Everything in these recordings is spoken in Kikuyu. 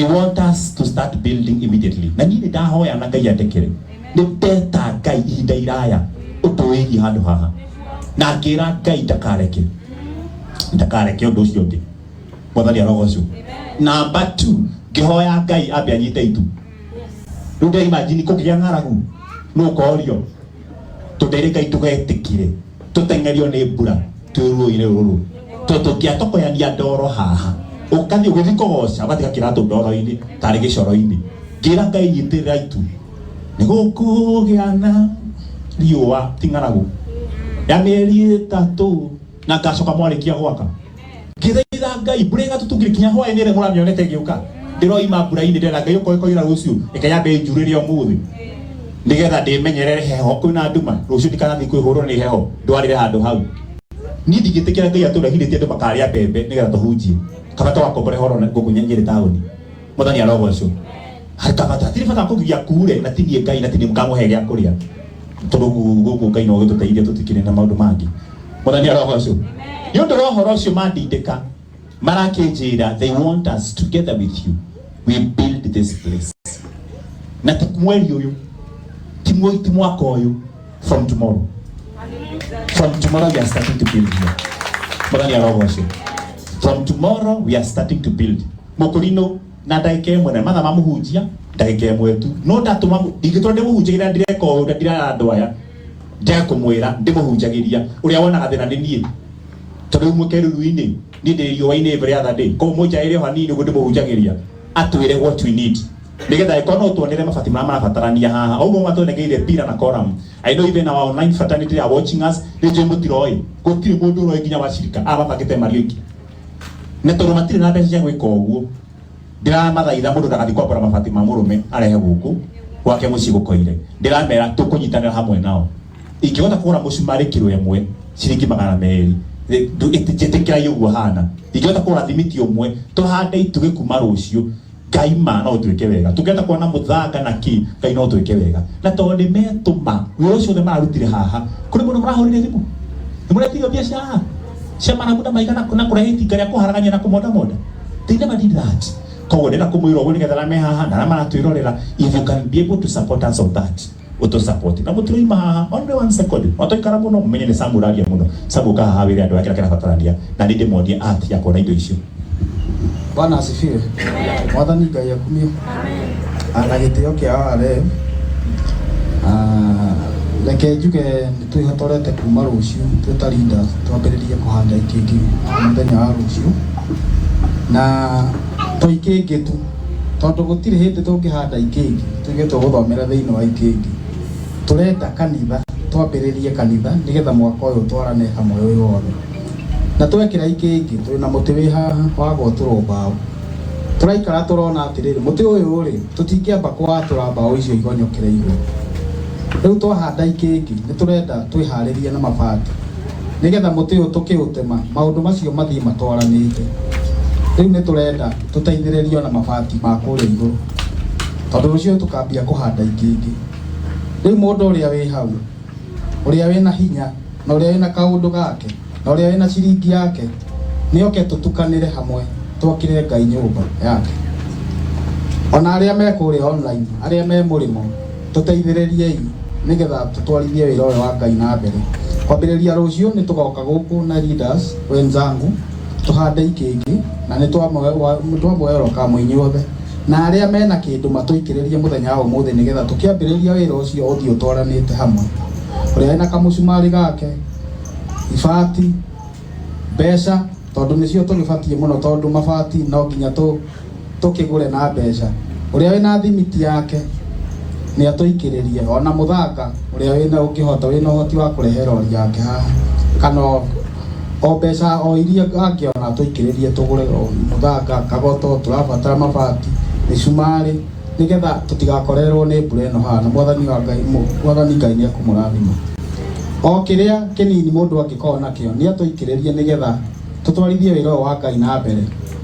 They want us to start building immediately. Na niĩ nĩ ndahoya na Ngai andekere. Nĩ ndeta Ngai ihinda iraya ũndũ wĩgiĩ handũ haha. Na ngĩra Ngai ndakareke. Ndakareke ũndũ ũcio ũngĩ. Mwathani arogocwo. Number 2, ngĩhoya Ngai ambe anyite itu. Rĩu ndĩ imagine kũngĩgĩa ng'aragu nũ ũkorio. Tũndeire Ngai tũgetĩkire tũteng'erio nĩ mbura twĩ ruo-inĩ rũrũ. Tondũ tũngĩatokoyania ndoro haha ũkathiĩ ũgĩthiĩ kũgoca ũgatiga kĩratũ ndoro-inĩ tarĩ gĩcoro-inĩ. Ngĩra Ngai nyitĩrĩra itu nĩ gũkũgĩa na riũa ti ng'aragu ya mĩeri 3 na ngacoka mwarĩkia gwaka. Ngĩthaitha Ngai mbura ĩgatũtungĩra kinya hwaĩ-inĩ ĩrĩa mũramĩonete ĩgĩũka. Ndĩroima mbura-inĩ ndĩrera Ngai okorwo ĩkoira rũciũ reke yambe ĩnjurĩre ũmũthĩ nĩgetha ndĩmenyerere heho kwĩna nduma rũciũ ndikanathiĩ kwĩhũrwo nĩ heho ndwarĩre handũ hau. Niĩ ndingĩtĩkĩra Ngai atũrehithĩtie andũ makarĩa mbembe nĩgetha tũhunjie. Kaba tũgakombore horo gũkũ Nyĩrĩ taũni. Mwathani arogocwo. Harĩ kaba hatirĩ bata wa kũgiria kure na ti niĩ Ngai na ti niĩ mũkamũhe gĩa kũrĩa. Tondũ gũkũ Ngai no gĩtũteithie tũtikĩrĩ na maũndũ mangĩ. Mwathani arogocwo. Nĩ ũndũ wa ũhoro ũcio mandindĩka marakĩnjĩra they want us together with you we build this place. Na ti mweri ũyũ, ti mweri, ti mwaka ũyũ, from tomorrow. From tomorrow we are starting to build here. Mwathani arogocwo. From tomorrow we are starting to build. Mũkũrinũ na ndagĩka ĩmwe na mathaa ma mũhunjia ndagĩka ĩmwe tu. No ndatũma ndingĩtũra ndĩmũhunjagĩria ndireka ũũ na ndirara andũ aya. Njage kũmwĩra ndĩmũhunjagĩria ũrĩa wonaga thĩna nĩ niĩ. Tondũ rĩu mũkeruru-inĩ niĩ ndĩ riũa-inĩ every other day. Koguo mũnjaĩre o hanini ũguo ndĩmũhunjagĩria atwĩre what we need. Nĩgetha ĩkorwo no tuonere mabati marĩa marabatarania haha. Ũguo matũnengeire pillar na column. I know even our online fraternity are watching us. Nĩ njũĩ mũtiroĩ. Gũtirĩ mũndũ ũroĩ nginya wacirika. Aya mabangĩte marĩ oiki. Na tondũ matirĩ na mbeca cia gwĩka ũguo, ndĩramathaitha mũndũ ndagathiĩ kwambũra mabati ma mũrũme arehe gũkũ gwake mũciĩ gũkoire. Ndĩramera tũkũnyitanĩra hamwe nao. Ingĩhota kũgũra mũcumarĩ kiro ĩmwe ciringi 200, njĩtĩkĩrai ũguo hana. Ingĩhota kũgũra thimiti ũmwe tũhande itugĩ kuma rũciũ, Ngai ma no twĩke wega. Tũngĩhota kuona mũthanga na kĩ, Ngai no twĩke wega. Na tondũ nĩ metũma wĩra ũcio wothe mararutire haha, kũrĩ mũndũ mũrahũrire thimũ? Nĩ mũretirio mbia cia haha? Cia marabu na maiga na kũrehe itinga rĩa kũharagania na kũmondamonda? They never did that. Koguo ndĩrenda kũmwĩra ũguo nĩgetha arĩa me haha na arĩa maratwĩrorera, if you can be able to support us on that, ũtũ support. Na mũtiroima haha only one second. Watũikara mũno mũmenye nĩ Sam ũraria mũno. Sam ũka haha wĩre andũ aya kĩrĩa kĩrabatarania na niĩ ndĩmonie art ya kuona indo icio. Bwana asifiwe. Mwathani Ngai akumio. Na gĩtĩo kĩa RF. Reke njuge nĩ twĩhotorete kuma rũciũ twĩ ta leaders twambĩrĩrie kũhanda ikĩngĩ mũthenya wa rũciũ. Na to ikĩngĩ tu tondũ gũtirĩ hĩndĩ tũngĩhanda ikĩngĩ tuge tũgũthomera thĩinĩ wa ikĩngĩ. Tũrenda kanitha twambĩrĩrie kanitha nĩgetha mwaka ũyũ twarane hamwe wĩ wothe. Na twekĩra ikĩngĩ twĩna mũtĩ wĩ haha wa gwatũrwo mbaũ. Tũraikara tũrona atĩrĩrĩ mũtĩ ũyũ rĩ tũtingĩamba kũwatũra mbaũ icio igonyokere igũrũ. Rĩu twahanda ikĩngĩ nĩ tũrenda twĩharĩrie na mabati nĩgetha mũtĩ ũyũ tũkĩũtema maũndũ macio mathiĩ matwaranĩte. Rĩu nĩ tũrenda tũteithĩrĩrio na mabati ma kũrĩa igũrũ tondũ rũciũ tũkambia kũhanda ikĩngĩ. Rĩu mũndũ ũrĩa wĩ hau ũrĩa wĩna hinya na ũrĩa wĩna kaũndũ gake na ũrĩa wĩna ciringi yake nĩ oke tũtukanĩre hamwe twakĩre Ngai nyũmba yake. Ona arĩa me kũrĩa online arĩa me mũrĩmo tũteithĩrĩriei nĩgetha tũtwarithie wĩra ũyũ wa Ngai na mbere. Kwambĩrĩria rũciũ nĩ tũgoka gũkũ na leaders wenzangu tũhande ikĩngĩ na nĩ twamwĩroka mwĩ inyuothe na arĩa mena kĩndũ matũikĩrĩrie mũthenya wa ũmũthĩ nĩgetha tũkĩambĩrĩria wĩra ũcio ũthiĩ ũtwaranĩte hamwe. Ũrĩa wĩna kamũcumarĩ gake, ibati, mbeca tondũ nĩcio tũgĩbatiĩ mũno tondũ mabati no nginya tũkĩgũre na mbeca. Ũrĩa wĩna thimiti yake nĩ atũikĩrĩrie ona mũthanga ũrĩa wĩna ũngĩhota wĩna ũhoti wa kũrehe rori yake haha kana o mbeca o iria angĩona atũikĩrĩrie tũgũre mũthanga, kagoto, tũrabatara mabati, mĩcumarĩ nĩgetha tũtigakorerwo nĩ mbura ĩno haha na mwathani wa Ngai mwathani Ngai nĩ ekũmũrathima. O kĩrĩa kĩnini mũndũ angĩkorwo nakĩo nĩ atũikĩrĩrie nĩgetha tũtwarithie wĩra ũyũ wa Ngai na mbere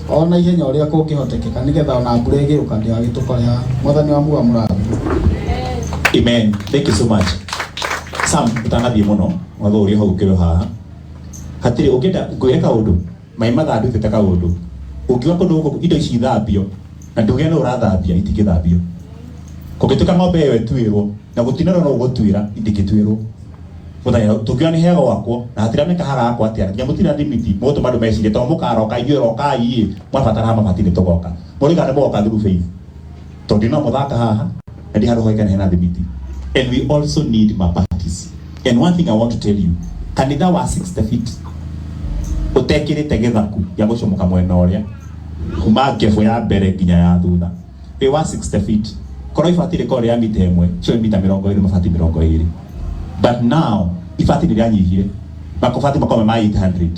ona ihenya ũrĩa kũngĩhotekeka nĩgetha ona mbura ĩgĩũka ndĩgagĩtũkore haha. Mwathani wa muoyo amũrathime. Amen. Thank you so much. Sam, ũtanathiĩ mũno, watho ũrĩa hau ũkĩrĩ haha. Hatirĩ ũngĩenda ngwĩre kaũndũ, mai mathaa ndutĩte kaũndũ. Ũngiuga kũndũ gũkũ indo ici ithambio, Na nduge nĩ ũrathambia itingĩthambio. Kũngĩtuĩka ng'ombe ĩyo ĩtuĩrwo na gũtinerwo no ũgũtuĩra itingĩtuĩrwo. Mũthenya tũngiona nĩ hega gwakwo na hatironeka harakwo atĩa nginya mũtirĩ na thimiti mũgũtũma andũ mecirie tondũ mũkaroka inyuĩ rokai ĩ mwabatara mabati nĩ tũgoka. Mũrĩga nĩ mũgoka through faith tondũ no mũthaka haha na ndi handũ hoĩkaine hena thimiti. And we also need mabatis. And one thing I want to tell you, kanitha wa 60 feet ũtekĩrĩte gĩthaku gĩa gũcomoka mwena ũrĩa kuma ngebũ ya mbere nginya ya thutha wĩ wa 60 feet korwo ibati rĩkorwo rĩa mita ĩmwe cio nĩ mita 20 mabati 20, but now ibati nĩ rĩanyihire makobati makorwo ma 800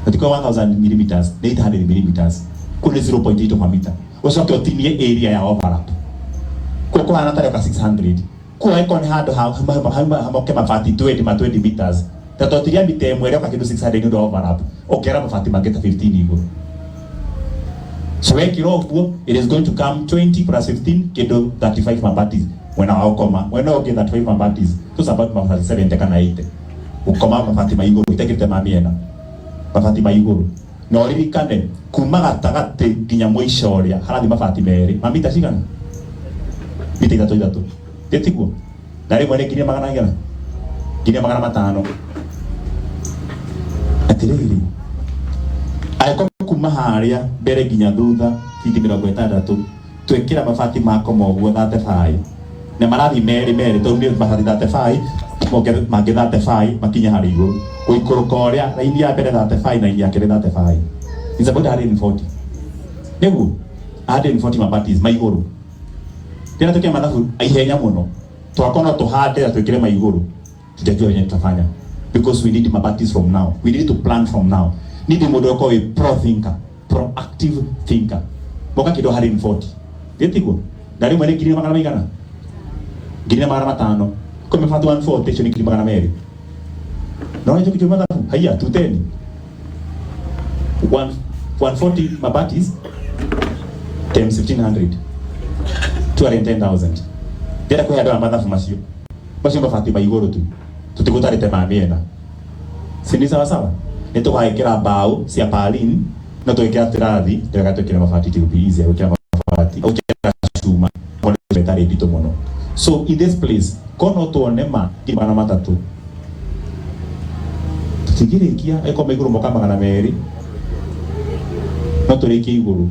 matiko 1000 millimeters nĩ 800 millimeters kũu nĩ 0.8 of a meter. Ũcoke ũtinie area ya overlap kũu kũhana tarĩ oka 600 kũu angĩkorwo nĩ handũ hamoke mabati 20 ma 20 meters ta totiria mita ĩmwe ĩrĩoka kĩndũ 600 nĩ ũndũ wa overlap ũkera mabati mangĩ ta 15 igũrũ. So wekĩra ũguo it is going to come 20 plus 15 kĩndũ 35 mabati mwena wa ũkoma, mwena ũngĩ 35 mabatis, those about mabati 70 kana 80 gũkoma mabati ma igũrũ itekĩrĩte ma mĩena mabati ma igũrũ. Na ũririkane kuma gatagatĩ nginya mũico ũrĩa harathiĩ mabati merĩ ma mita cigana mita ithatũ ithatũ tĩtiguo na rĩmwe nĩ nginya magana igana nginya magana matano. Atĩrĩrĩ, angĩkorwo kuma harĩa mbere nginya thutha fiti 60 twekĩra mabati makoma ũguo 35 na marathiĩ merĩ merĩ tondũ nĩ mabati 35 moke mangĩ 35 makinye harĩa igũrũ gũikũrũka ũrĩa raini ya mbere 35 na raini ya kerĩ 35 is about 140 nĩguo 140 mabatis ma igũrũ. Tena tukia mathabu ihenya mũno twakorwo no tũhande na twĩkĩre ma igũrũ tujajua venye tutafanya because we need mabatis from now, we need to plan from now. Need mũndũ ũkorwo wĩ pro thinker, proactive thinker. Moka kĩndũ 140 gĩtiguo na rĩmwe nĩ ngiri magana maigana ngiri na magana matano kwa mabati 140 icio nĩ ngiri magana merĩ no nĩ kitu mathabu haiya 210 140 mabatis times 1500 210,000. Ndĩrenda kũhe andũ aya mathabu macio macio mabati ma igũrũ tu tũtigũtarĩte ma mĩena si ni sawa sawa nĩ tũgagĩkĩra mbaũ cia palin no tũgĩkĩra tĩrathi ndĩreka twĩkĩre mabati it will be easier gwĩkĩra mabati gwĩkĩra cuma ĩtarĩ nditũ mũno. So in this place ko no tuone ma ngiri magana matatũ tũtingĩrĩkia angĩkorwo ma igũrũ moka magana merĩ no tũrĩkie igũrũ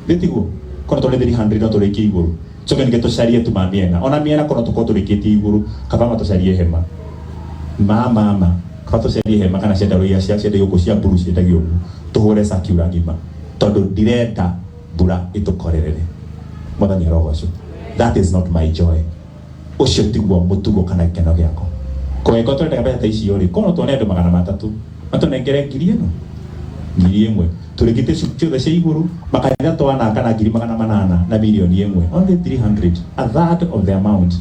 gĩtiguo kono tuone 300 no tũrĩkie igũrũ coke ningĩ tũcarie tu ma mĩena ona mĩena kono tũkorwo tũrĩkĩtie igũrũ kaba ma tũcarie hema ma mama kaba tũcarie hema kana ciandarũa iria cia ciendagio gũkũ cia mburu ciendagio ũguo tũhũre circular ng'ima tondũ ndirenda mbura ĩtũkorerere. Mwathani arogocwo. That is not my joy. Ũcio tiguo mũtugo kana gĩkeno gĩakwa. Kũngĩkorwo tũrendaga mbeca ta icio rĩ kono tuone andũ magana matatũ matũnengere ngiri ĩno ngiri ĩmwe tũrĩkĩtie ciothe cia igũrũ makanitha twanaka na ngiri magana manana na milioni ĩmwe only 300 a third of the amount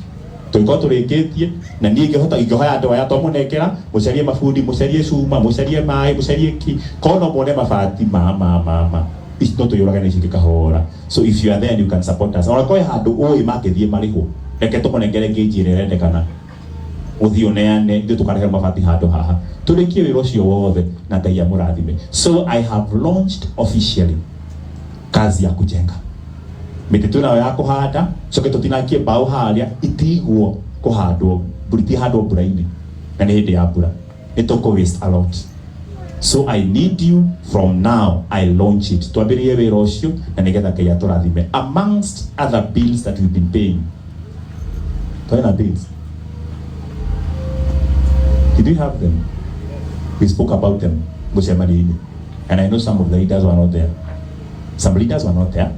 tũngĩkorwo tũrĩkĩtie na niĩ ingĩhota ingĩhoya andũ aya twamũnengera mũcarie mabundi mũcarie cuma mũcarie maĩ mũcarie ki korwo no muone mabati ma ma ma ma ici no tũyũrage na ici kahora. So if you are there and you can support us ona korwo handũ ũĩ mangĩthiĩ marĩhwo reke tũmũnengere ngĩnji ĩrĩa ĩrendekana ũthiĩ ũneane ithuĩ tũkarehe mabati handũ haha tũrĩkie wĩra ũcio wothe na Ngai amũrathime. So I have launched officially kazi ya kujenga mĩtĩ twĩnayo ya kũhanda coke tũtinangie mbaũ harĩa itigwo kũhandwo mbura itihandwo mbura-inĩ na nĩ hĩndĩ ya mbura nĩ tũkũ waste a lot. So I need you from now I launch it twambĩrĩrie wĩra ũcio na nĩgetha Ngai atũrathime amongst other bills that we've been paying. Twena bills, did we have them? We spoke about them mũcemanio-inĩ and I know some of the leaders were not there, some leaders were not there.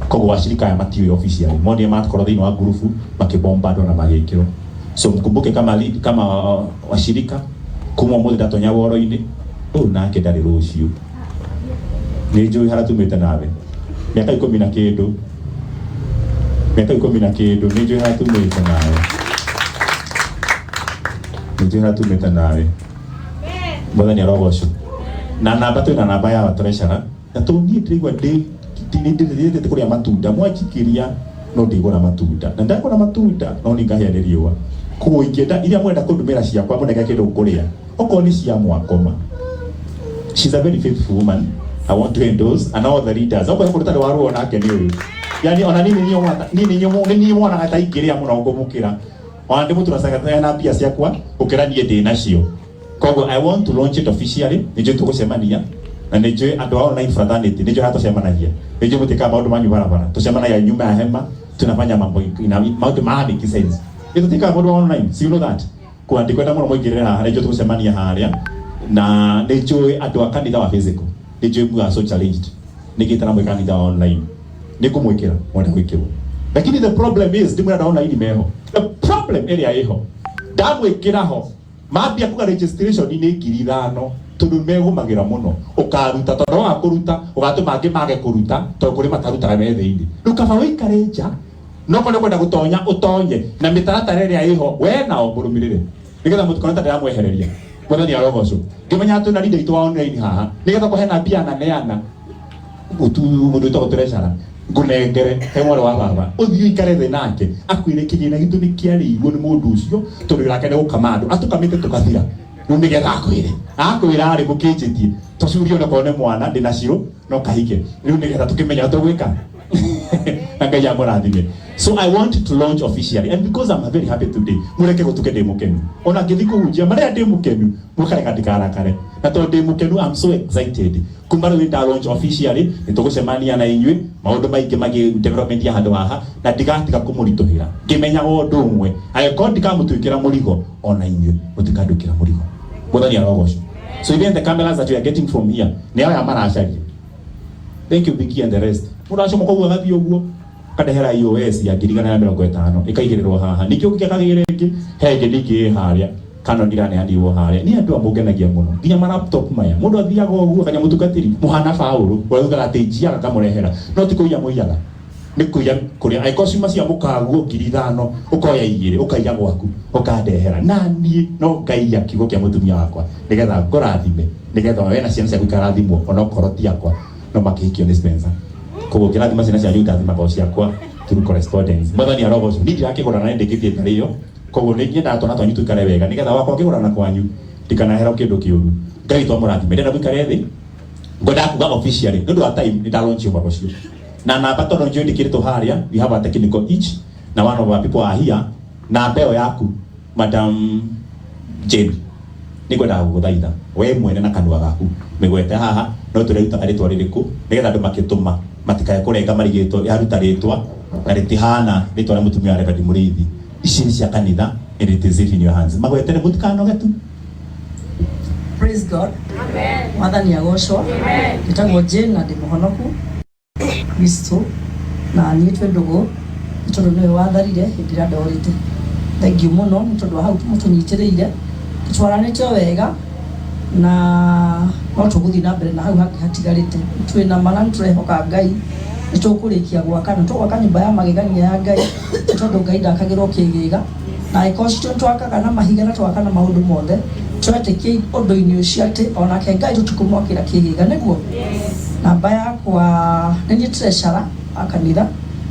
Koguo washirika aya matiũĩ officially monire makorwo thĩinĩ wa ngurubu makĩbombardwo na magĩkĩrwo. So mkumbuke kama lead, kama washirika kuma ũmũthĩ ndatonya woro-inĩ ũyũ nake ndarĩ rũciũ nĩ njũĩ harĩa tumĩte nawe mĩaka ikũmi na kĩndũ mĩaka ikũmi na kĩndũ nĩ njũĩ harĩa tumĩte nawe nĩ njũĩ harĩa tumĩte nawe. Mwathani arogocwo. Na namba twĩna namba ya treasurer na tondũ niĩ ndĩraigua ndĩ ndĩrĩte kũrĩa matunda mwanjikĩria no ndigũra matunda na ndagũra matunda no ningahĩa nĩ riũa koguo ingĩenda iria mwenda kũndũmĩra ciakwa mũnenge kĩndũ ngũrĩa okorwo nĩ cia mwakoma. She's a very faithful woman. I want to endorse and all the leaders. Okorwo mũndũ ũtarĩ wa ruo nake nĩ ũyũ. Yani ona niĩ nĩ niĩ nĩ niĩ wonaga ta ingĩrĩa mũno ngũmũkĩra. Ona ndĩmũturacaga na mbia ciakwa gũkĩra niĩ ndĩ nacio. Koguo I want to launch it officially. Nĩ njũĩ tũgũcemania na nĩ njũĩ andũ a online fraternity nĩ njũĩ harĩa tũcemanagia. Nĩ njũĩ mũtikaga maũndũ manyu barabara. Tũcemanagia nyuma ya hema tunafanya mambo ina maũndũ ma make sense. Nĩ tũtikaga maũndũ online. So you know that. Kwa ndikwenda mũno mũingĩrĩre haha nĩ njũĩ tũgũcemania harĩa na nĩ njũĩ andũ a kanitha wa physical nĩ njũĩ you are so challenged nĩ kĩ taramwĩ kanitha wa online nĩ ngũmwĩkĩra mwenda gwĩkĩrwo lakini the problem is ndimwĩra andũ a online meho the problem ĩrĩa ĩho ndamwĩkĩra ho mambia kuga registration nĩ 5,000 tondũ megũmagĩra mũno ũkaruta tondũ waga kũruta ũgatũma angĩ mage kũruta tondũ kũrĩ matarutaga me thĩinĩ rĩu kaba wĩikare nja no korwo kwenda gũtonya ũtonye na mĩtaratara ĩrĩa ĩho we nao mũrũmĩrĩre nĩgetha mũtikone ta ndĩramwehereria mwathani arogocwo ngĩmenya atĩ na leader itũ wa online haha nĩgetha kũhena mbia ananeana utu mundu wĩtagwo treasurer ngũnengere he mwarĩ wa baba ũthiĩ ũikare thĩ nake akwĩre kĩgĩna gitũ nĩ kĩarĩirwo nĩ mũndũ ũcio tondũ wĩra wake nĩ gũkama andũ atũkamĩte tũkathira rĩu nĩgetha akwĩre akwĩra rĩ mũkĩnjĩtie tũcurie onakorwo nĩ mwana ndĩna cirũ no kahike rĩu nĩgetha tũkĩmenya tũgwĩka na Ngai amũrathime. So I want to launch officially and because I'm very happy today mureke gutuke ndi mukenu ona ngithi kuhunjia maria ndi mukenu mukareka ndikarakare na tondu ndi mukenu I'm so excited kuma riu nda launch officially nitugucemania na inyuĩ maundu maingi magi development ya handu haha na ndigatiga kumurituhira ngimenyaga undu umwe angĩkorwo ndikamũtuĩkĩra mũrigo ona inyuĩ mũtikanduĩkĩra mũrigo mwathani arogocwo. So even the cameras that we are getting from here nĩ aya maracaria. Thank you Biggie and the rest. Mũndũ acomoka ũguo agathiĩ ũguo akandehera iOS ya 150,000 ĩkaigĩrĩrwo haha ningĩ ũngĩka kagĩra ĩngĩ he ĩngĩ ningĩ ĩ harĩa Canon iraneanirwo harĩa nĩ andũ amũngenagia mũno nginya ma laptop maya mũndũ athiaga ũguo kanya mũtungatĩri mũhana Paũlũ ũrĩa ugaga atĩ njiaga akamũrehera no ti kũiya mũiyaga nĩ kũiya kũrĩa angĩkorwo ciuma cia mũkaguo 5,000 ũkoya igĩrĩ ũkaiya gwaku ũkandehera na niĩ no ngaiya kiugo kĩa mũtumia wakwa nĩgetha ngũrathime nĩgetha we na ciana ciaku ikarathimwo onokorwo ti akwa no makĩhikio nĩ Spencer koguo ngĩrathima ciana cianyu ndathimaga o ciakwa through correspondence mwathani arogocwo niĩ ndirakĩgũra na nĩndĩkĩtie ndarĩ ĩyo koguo nĩ nyendaga twana twanyu tũikare wega nĩgetha wakwa ngĩgũrana kwanyu ndikanahero kĩndũ kĩũru Ngai witũ amũrathime ndĩrenda mũikare thĩ ngwendaga kuga officially nĩ ũndũ wa time nĩ ndalaunch ũhoro ũcio na namba tondũ njũĩ ndĩkĩrĩtwo harĩa we have a technical each na one of our people are here namba ĩyo yaku Madam Jane nĩ ngwendaga gũgũthaitha we mwene na kanua gaku mĩgwete haha no tũrerutaga rĩtwa rĩrĩkũ nĩgetha andũ makĩtũma matikae kũrenga marigĩtwo yaruta rĩtwa na rĩtihana rĩtwa rĩa mũtumia wa Reverend Mũrĩithi ici nĩ cia kanitha and it is safe in your hands magwetere mũtikanoge tu. Praise God. Mwathani agocwo. Njĩtagwo Jane na ndĩ mũhonoku Kristo na niĩ twĩ ndũgũ nĩ tondũ nĩwe watharire hĩndĩ ĩrĩa ndorĩte. Thengiũ mũno nĩ tondũ wa hau mũtũnyitĩrĩire tũtwaranĩte o wega na no tũgũthiĩ na mbere na hau hangĩ hatigarĩte. Twĩ na ma na nĩ tũrehoka Ngai nĩ tũkũrĩkia gwaka na tũgwaka nyũmba ya magegania ya Ngai nĩ tondũ Ngai ndakagĩrwo kĩgĩga na angĩkorwo citũ nĩ twakaga na mahiga na twaka na maũndũ mothe twetĩkie ũndũ-inĩ ũcio atĩ onake Ngai tũtikũmwakĩra kĩgĩga nĩguo namba yakwa nĩ niĩ treasurer wa kanitha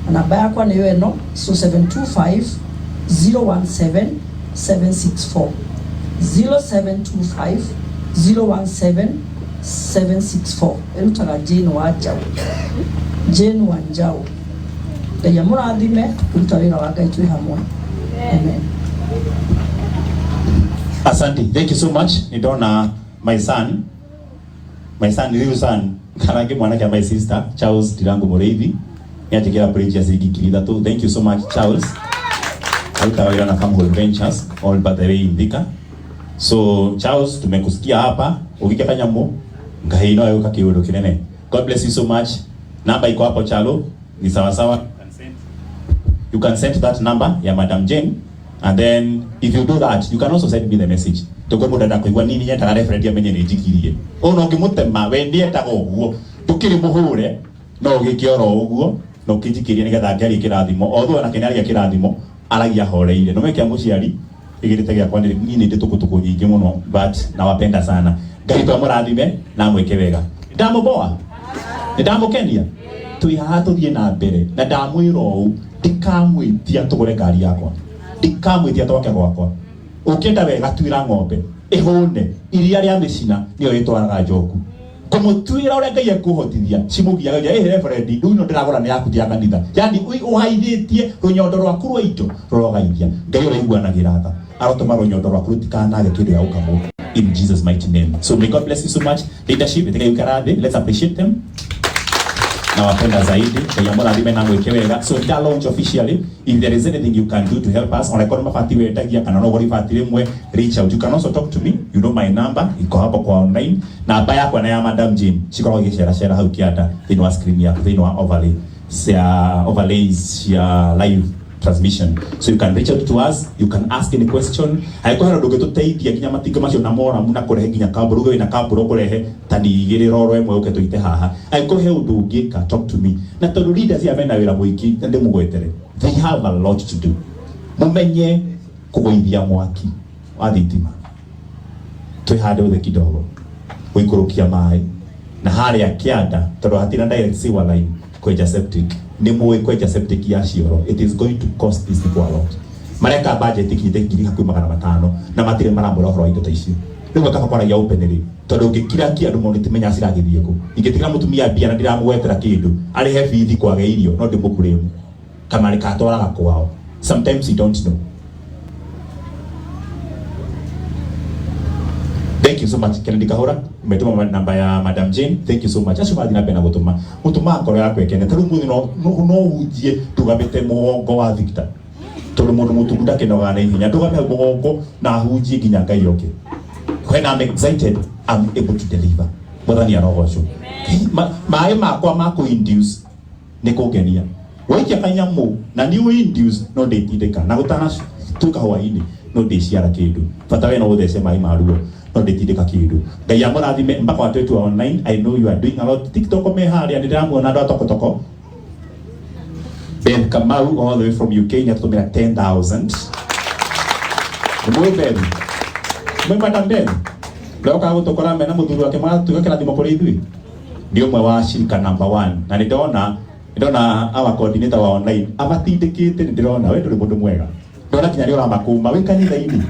na namba yakwa nĩyo ĩno 0725 017 764 0725 017 764 ĩrutaga Jane Wanjaũ Jane Wanjaũ Ngai amũrathime tũkĩruta wĩra wa Ngai twĩ hamwe amen. Asante, thank you so much. Nidona my son, my son, real son, karangi mwanake my sister Charles Ndirangu Mũrĩithi nĩanjĩkĩra bridge ya ciringi 3,000. Thank you so much Charles. Arutaga wĩra na Farmhold Ventures all by the way in Thika. So Charles, tumekusikia hapa ũgĩke kanyamũ Ngai no egũka kĩũndũ kĩnene. God bless you so much. Namba iko hapo Chalo, ni sawa sawa. You can send that number ya Madam Jane and then if you do that you can also send me the message tũkwe mũndũ enda kũigua nini nyendaga referend amenye nĩ njikirie ona ũngĩmũtema we ndiendaga ũguo ndũkĩrĩ mũhũre no ũgĩke oro ũguo na ũkĩnjikĩrie nĩgetha ngĩarie kĩrathimo although onake nĩaria kĩrathimo aragia horeire no mekĩa mũciari igĩrĩte gĩakwa nĩ niĩ nĩ ndĩ tũkũtũkũ nyingĩ mũno but nawapenda sana Ngai twamũrathime na amwĩke wega ndamũboa nĩ ndamũkenia twĩ haha tũthiĩ na mbere na ndamwĩra ũũ ndikamwĩtia tũgũre ngari yakwa ndikamwĩtia twake gwakwa ũngĩenda wega tuĩra ng'ombe ĩhũne iria rĩa mĩcina nĩyo ĩtwaraga njoku. Ngũmũtuĩra ũrĩa Ngai ekũhotithia cimũgiagagia. Ĩhĩ reverend, rĩu ĩno ndĩragũra nĩ yaku, ti ya kanitha. Yani ũhaithĩtie rũnyondo rwaku rwa indo rũrogaithia. Ngai ũraiguanagĩra tha arotũma rũnyondo rwaku rũtikanage kĩndũ gĩa gũkamwo, in Jesus' mighty name. So may God bless you so much, leadership. Ĩtĩkai gũikara thĩ. Let's appreciate them. Nawapenda zaidi. Ngai amũrathime na mwĩke wega. So nda launch officially. If there is anything you can do to help us, ona korwo mabati wendagia kana no ũgũre ibati rĩmwe, reach out. You can also talk to me. You know my number, iko hapo kwa online. Namba yakwa na ya Madam Jane cikoragwo igĩceracera hau kĩanda thĩinĩ wa screen yaku, thĩinĩ wa overlay cia overlays cia live transmission. So you can reach out to us, you can ask any question. Angĩkorwo hena ũndũ ũngĩtũteithia, nginya matinga macio na moramu na kũrehe nginya kambũrũ, uge wĩna kambũrũ, ũkũrehe tani igĩrĩ, roro ĩmwe ũke tũite haha. Angĩkorwo he ũndũ ũngĩka, talk to me. Na tondũ leaders aya mena wĩra mũingĩ, na ndĩmũgwetere, they have a lot to do. Mũmenye kũgũithia mwaki wa thitima, twĩhande ũthĩ kidogo, gũikũrũkia maĩ na harĩa kĩanda, tondũ hatirĩ na direct sewer line, kwenja septic. Nĩ mũĩ kwenja septic ya cioro, it is going to cost these people a lot. Mareka budget ikinyĩte ngiri hakuhĩ 500 na matirĩ maramwĩra ũhoro wa indo ta icio. Rĩu kaba kwaragia openly, tondũ ũngĩkira ki andũ monĩ timenya ciragĩthiĩ kũ. Ingĩtigĩra mũtumia mbia na ndiramũgwetera kĩndũ, arĩhe bithi kwage irio, no ndĩmũkurĩmu kamarĩ katwaraga kwao. Sometimes you don't know. Thank you so much, Kennedy Kahora. Umetuma namba ya Madam Jane. Thank you so much. Acio marathiĩ na mbere na gũtũma gũtũma ngoro yaku ĩkene. Ta rĩu mũthĩ no hunjie ndũgamĩte mũgongo wa Victor, tondũ mũndũ mũtungu ndakĩnogaga na ihenya. Ndũgame hau mũgongo na hunjie nginya Ngai oke. When I'm excited, I'm able to deliver. Mwathani arogocwo. Maĩ makwa ma kũ-induce nĩ kũngenia waikia kanyamũ na nĩ induce, no ndĩtindĩka na gũtana tuĩka hwainĩ, no ndĩciara kĩndũ. Bata we no ũthece maĩ ma ruo, no ndĩtindĩka kĩndũ. Ngai amũrathime mpaka watu wetu wa online. I know you are doing a lot. TikTok me harĩa nĩ ndĩramuona andũ a tokotoko. Ben Kamau all the way from UK nĩ atũtũmĩra 10,000. Nĩ mũĩ Ben, mwĩ Madam Ben ũrĩa gũtũkora mena mũthuri wake magatuĩka kĩrathimo kũrĩ ithuĩ. Nĩ ũmwe wa shirika number one, na nĩ ndona our coordinator wa online amatindĩkĩte. Nĩ ndĩrona we ndũrĩ mũndũ mwega. Ndona nginya nĩ ũramakũma wĩ kanitha-inĩ,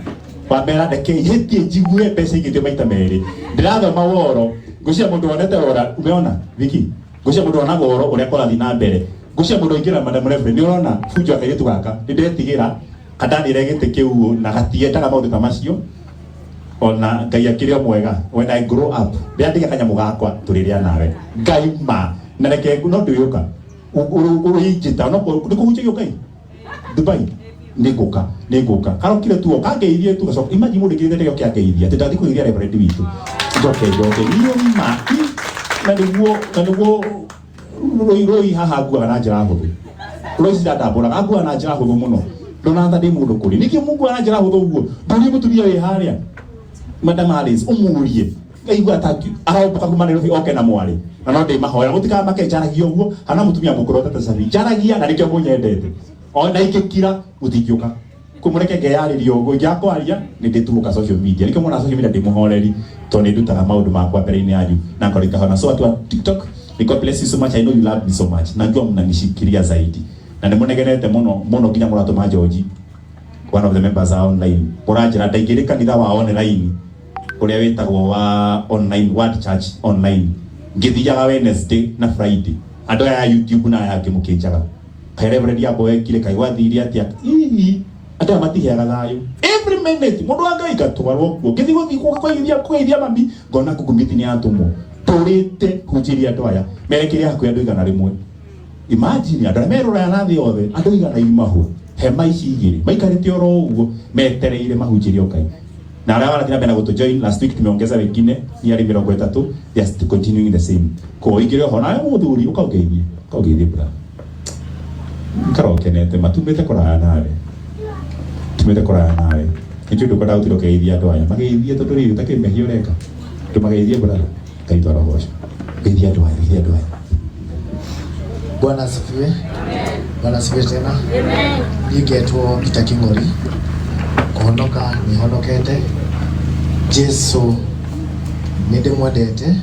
wamera ndeke hĩtie njigue mbeca igĩtio maita merĩ. Ndĩrathoma woro, ngwĩciria mũndũ wonete wora umeona Viki, ngwĩciria mũndũ wonaga woro ũrĩa kũrathiĩ na mbere. Ngwĩciria mũndũ aingĩra, Madam Reverend, nĩ ũrona bunjo ya kairĩtu gaka. Nĩ ndetigĩra kandanĩre gĩtĩ kĩu na gatiendaga maũndũ ta macio. Ona Ngai akĩrĩ o mwega. When I grow up, ndĩandĩke kanyamũ gakwa tũrĩrĩa nawe Ngai ma na reke no ndĩũka ũrĩnjĩta no nĩ kũhunjagia Ngai Dubai. Nĩ ngũka karokire tu kangeithie tu gacoka. Imagine mũndũ ingĩrĩte ndege kĩangeithia atĩ ndathi kũgeithia reverend witũ, njoke njoke niĩ ma na nĩguo rũi rũi haha nguaga na njĩra hũthũ. Rũi cirandambũraga, nguaga na njĩra hũthũ mũno. Ndona ta ndĩ mũndũ kũrĩ nĩkĩo munguaga na njĩra hũthũ ũguo. Ndũrie mũtumia wĩ harĩa, Madam Alice, ũmũrie aigua ta aromboka kuma Nairobi oke na mwarĩ na no ndĩ mahoya mũtikamake. Njaragia ũguo hana mũtumia mũkũrũ tata cabi njaragia na nĩkĩo mũnyendete. Ona ingĩkira mũtingĩũka kũmũreke ngeyarĩria ũguo. Ingĩaga kwaria nĩ ndĩtuũka social media. Nĩkĩo mwona social media ndĩ mũhoreri, tondũ nĩ ndutaga maũndũ makwa mbere-inĩ yanyu na ngoro ikahona. So watu wa TikTok, may God bless you so much. I know you love me so much. Najua mnanishikilia zaidi na nĩ mũnegenete mũno mũno nginya mũratũma George, one of the members are online, mũranjĩra ndaingĩrĩ kanitha wa online ũrĩa wĩtagwo wa online Word Church online, ngĩthiaga Wednesday na Friday. Andũ aya a YouTube na aya angĩ mũkĩnjaga kaĩ reverend yakwa wekire, kaĩ gwathire atĩa? Hihi andũ aya matiheaga thayũ. Every minute mũndũ wa Ngai ngatwarwo kuo, ngĩthiĩ gũthiĩ kũgeithia kũgeithia mami, ngona Google Meet nĩ yatũmwo tũrĩte hunjĩria andũ aya merekeire hakuhĩ andũ 100. Imagine andũ arĩa me rũraya na thĩ yothe, andũ 100, hema ici igĩrĩ maikarĩte oro ũguo metereire mahunjĩrio Ngai. Na arĩa marathiĩ na mbere na gũtũ join, last week tumeongeza wengine ni arĩ 30. They are still continuing the same. Ko ingĩrĩ oho nawe mũthuri, ũkaũgeithie ũkaũgeithie bra ikara ũkenete. Matumĩte kũraya nawe, tumĩte kũraya nawe. Nĩ ũndũ ũkwenda gũtinda ũkĩgeithia andũ aya, mageithie tondũ rĩrĩ ũtakĩrĩ mehia ũreka. Ndũmageithie, brother. Ngai twarogoca. Geithia andũ aya, geithia andũ aya. Bwana asifiwe. Bwana asifiwe tena. Niĩ ngetwo Peter King'ori. Kũhonoka nĩ honokete. Jesu nĩ ndĩmwendete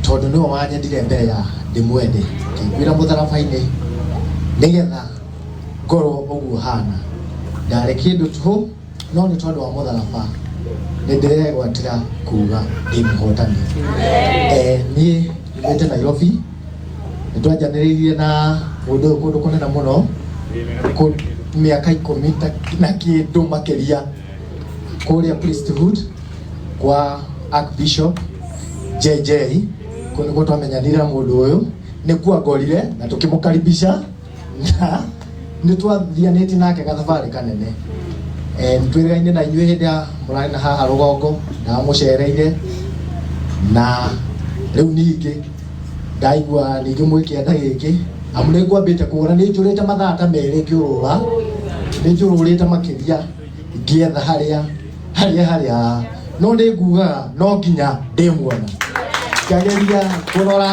tondũ nĩwe wanyendire mbere ya ndĩmwende. Kĩnguĩra mũtharaba-inĩ nĩgetha ngorwo ũguo hana. Ndarĩ kĩndũ tũhũ no nĩ tondũ wa mũtharaba. Nĩ ndĩregwatĩra kuga ndĩ mũhotani. Niĩ nyumĩte Nairobi, nĩ twanjanĩrĩirie na mũndũ ũyũ kũndũ kũnene mũno mĩaka 10 na kĩndũ makĩria kũrĩa priesthood kwa Archbishop JJ. Kũu nĩkuo twamenyanire na mũndũ ũyũ, nĩkuo angorire na tũkĩmũkaribisha na nĩ twathianĩtie nake gathabarĩ kanene. Nĩ twĩrĩgaine na inyuĩ hĩndĩ ya mũrarĩ na haha rũgongo, ndamũcereire na rĩu ningĩ ndaigua ningĩ mwĩ kĩanda gĩkĩ, amu nĩ ngwambĩte kuona nĩ njũrĩte mathaa ta 2 ngĩũrũra, nĩ njũrũrĩte makĩria ngĩetha harĩa harĩa harĩa, no nĩ ngugaga no nginya ndĩmuona. Ngageria kũrora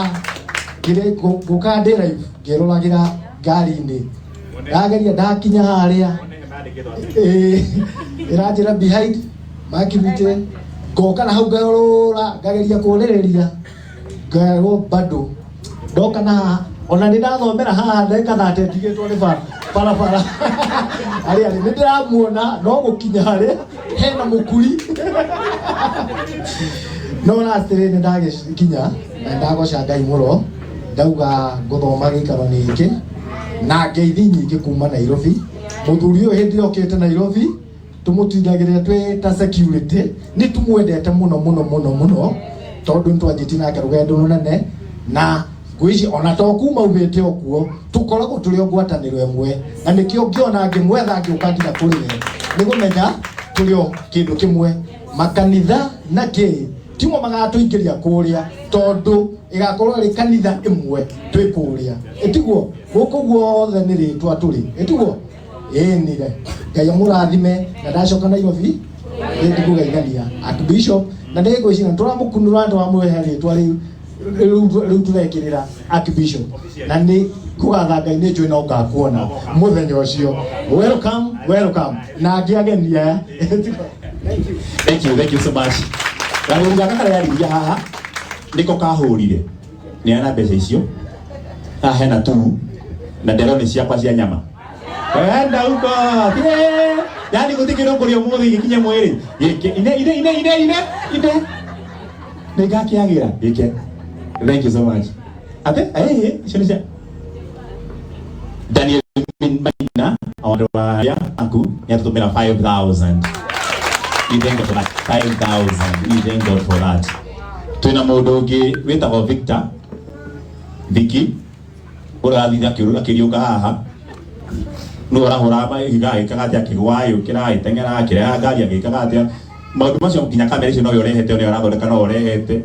ngũka ndĩ live ngĩroragĩra ngari-inĩ, ndageria ndakinya harĩa ĩranjĩra behind makimite, ngoka na hau ngarũra ngageria kuonereria ngerwo bado ndoka na haha, ona nĩ ndathomera haha ndagĩka thate ndigĩtwo nĩ barabara arĩa nĩ ndĩramuona no gũkinya harĩa hena mũkuri no lastly nĩ ndagĩkinya na ndagoca Ngai mũno, ndauga ngũthoma gĩikaro gĩkĩ na ngeithi nyingĩ kuma Nairobi. Mũthuri ũyũ hĩndĩ okĩte Nairobi tũmũtindagĩrĩra twĩ ta security, nĩ tũmwendete mũno mũno mũno mũno tondũ nĩ twanjĩtie nake rũgendo rũnene na ngwĩciria ona to kuma umĩte o kuo tũkoragwo tũrĩ o ngwatanĩro ĩmwe, na nĩkĩo ngĩona ngĩmwetha ngĩũka nginya kũrĩ we nĩ kũmenya tũrĩ o kĩndũ kĩmwe. Makanitha na kĩ timo magatũingĩria kũrĩa tondũ ĩgakorwo ĩrĩ kanitha ĩmwe twĩ kũrĩa, ĩtiguo gũkũ guothe nĩ rĩtwa tũrĩ, ĩtiguo ĩnire. Ngai amũrathime na ndacoka Nairobi nĩndikũgeithania Archbishop na nĩ ngwĩciria tũramũkunũra twamũhe rĩtwa rĩu rĩu tũrekĩrĩra Archbishop na nĩ kũgatha Ngai nĩ njũĩ no ngakuona mũthenya ũcio. Welcome, welcome na angĩ ageni aya. Thank you, thank you so much. Gagũru gaka karĩa yariria haha nĩko kahũrire nĩ ana mbeca icio haha hena tu na ndero nĩ ciakwa cia nyama enda huko yani gũtikĩrwo kũrĩa ũmũthĩ gĩkinye mwĩrĩ gĩkĩ ine ine ine ine ine ine nĩ ngakĩagĩra gĩke. Thank you so much. Ate icio nĩ cia Daniel Maina andũ arĩa aku nĩ atũtũmĩra 5000. We thank God for that. 5000. We thank God for that. Twĩna mũndũ ũngĩ wĩtagwo Victor Viki ũrathire akĩriũka haha nũ ũrahũra mahiga agĩkaga atĩa akĩgwa agĩũkĩra agĩteng'era akĩreha ngari agĩkaga atĩa maũndũ macio nginya kamera icio nowe ũrehete nowe ũrathondeka nowe ũrehete.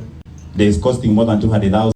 There is costing more than 200,000.